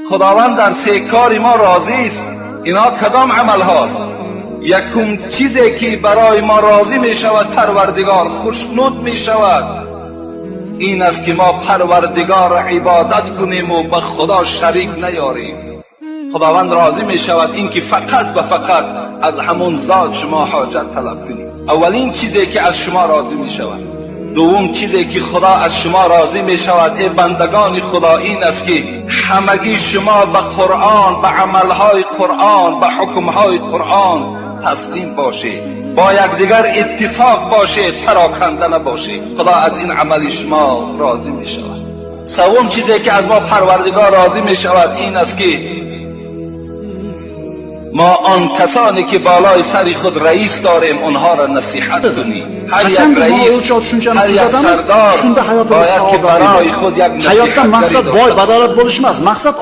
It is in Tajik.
Худованд дар се кори мо розист. Инҳо кадом амал ҳост? Якум чизе ки барои мо розӣ мешавад, Парвардигор хушнуд мешавад, ин аст ки мо Парвардигорро ибодат кунем ва ба Худо шарик наёрем. Худованд розӣ мешавад ин ки фақат ва фақат аз ҳамон зот шумо ҳоҷат талаб кунед. Аввалин чизе ки аз шумо розӣ мешавад. Дуввум чизе ки Худо аз шумо розӣ мешавад, эй бандагони Худо, ин аст ки ҳамагӣ шумо ба Қуръон, ба амалҳои Қуръон, ба ҳукмҳои Қуръон таслим бошед, бо якдигар иттифоқ бошед, пароканда набошед. Худо аз ин амали шумо розӣ мешавад. Севум чизе ки аз мо Парвардигор розӣ мешавад, ин аст ки мо он касоне ки болои сари худ раис дорем, онҳоро насиҳат кунем. Ҳар Qachon як biz mana раис, o'lchov tushunchani ҳар як tuzatamiz, сардор shunda hayotimiz бояд ки saodatli барои bo'ladi. худ як Hayotdan насиҳатгаре maqsad boy дошта badavlat bo'lish emas, maqsad